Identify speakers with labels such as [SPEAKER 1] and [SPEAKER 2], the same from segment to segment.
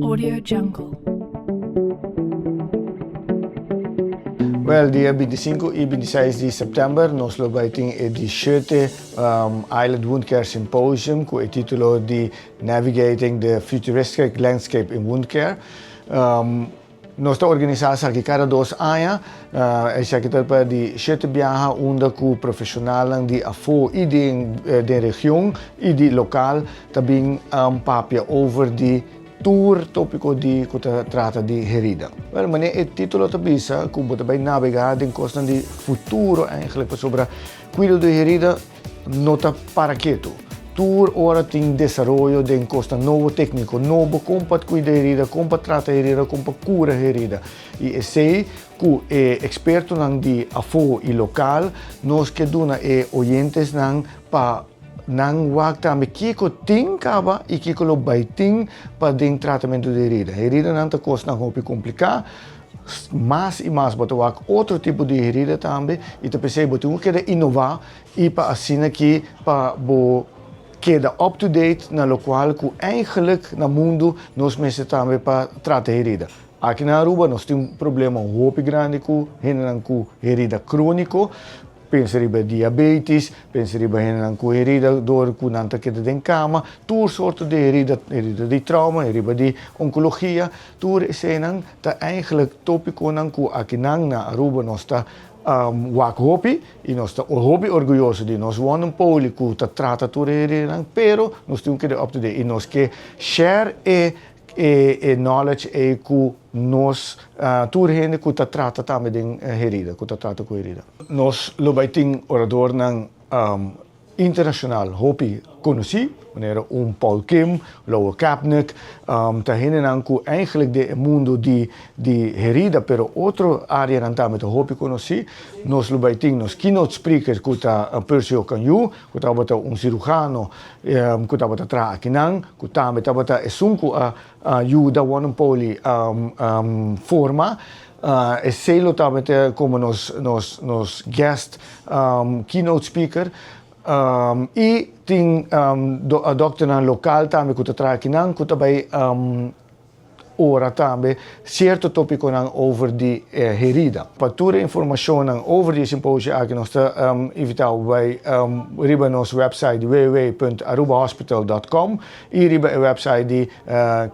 [SPEAKER 1] Audio Jungle.
[SPEAKER 2] Wel, dia 25 y 26 di september nos lo bay tin e di shete Island Wound Care Symposium cu e titulo di Navigating the Futuristic Landscape in Wound Care. Nos ta organisá esaki kada dos aña. Esaki ta pa di shete biaha unda ku profeshonalnan di afó i den den region i di lokal ta bin papia over di tur tópiko di ku ta trata di herida. Wèl, manera e título ta bisa ku bo ta bai nabegá den kosnan di futuro eigentlik pasobra kuido di herida no ta para ketu. Tur ora tin desaroyo den kosnan nobo, tékniko nobo, kon pa kuida herida, kon pa trata herida, kon pa kura herida. I esei ku e ekspertonan di afó i lokal nos ke duna e oyentesnan pa nan wak tambe kiko tin kaba i kiko lo bai tin pa den tratamentu di herida. Heridanan ta kosnan hopi kompliká. Mas i mas bo ta wak otro tipo di herida tambe i ta p'esei bo tin ku keda inová i pa asina ki pa bo keda up to date na lokual ku eigenlijk na mundu nos mester tambe pa trata herida. Aki na Aruba nos tin un problema hopi grandi ku hendenan ku herida króniko. Pensa riba diabetes, pensa riba hendenan ku herida dor ku nan ta keda den kama, tur sorto di herida, herida di trauma, herida di onkologia, tur eseinan ta eigenlijk topikonan ku akinan na Aruba nos ta wak hopi i nos ta hopi orguyoso di nos wonen poli ku ta trata tur e heridanan, pero nos tin ku keda up to date i nos ke share e E knowledge ei ku nos tur hende ku ta trata tambe den herida, ku ta trata ku herida. Nos lo bai tin oradornan internashonal hopi konosí, manera un Paul Kim, Lowell Kapnick, ta hendenan ku eigenlijk den e mundu di di herida pero otro areanan tambe ta hopi konosí. Nos lo bai tin nos keynote spreaker ku ta Percy Okanyu, ku tabata un sirujano ku tabata traha akinan, ku tambe tabata esun ku a yuda Wonenpoli forma. Esei lo tabata komo nos nos nos guest keynote speaker. I tin dòkternan lokal tambe ku ta traha akinan ku ta bai Ora tambe cierto topiconan over di e herida. Pa tur e informacionnan over di e simposio aki nos ta invita bo bay riba nos website www.arubahospital dot com y riba e website di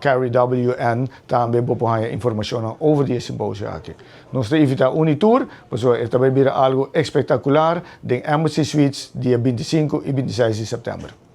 [SPEAKER 2] Carry WN tambe bo por haya informacionnan over di e simposio aki. Nos ta invita un y tur pasobra e ta bay bira algo espectacular den Embassy Suites dia 25 y 26 di september.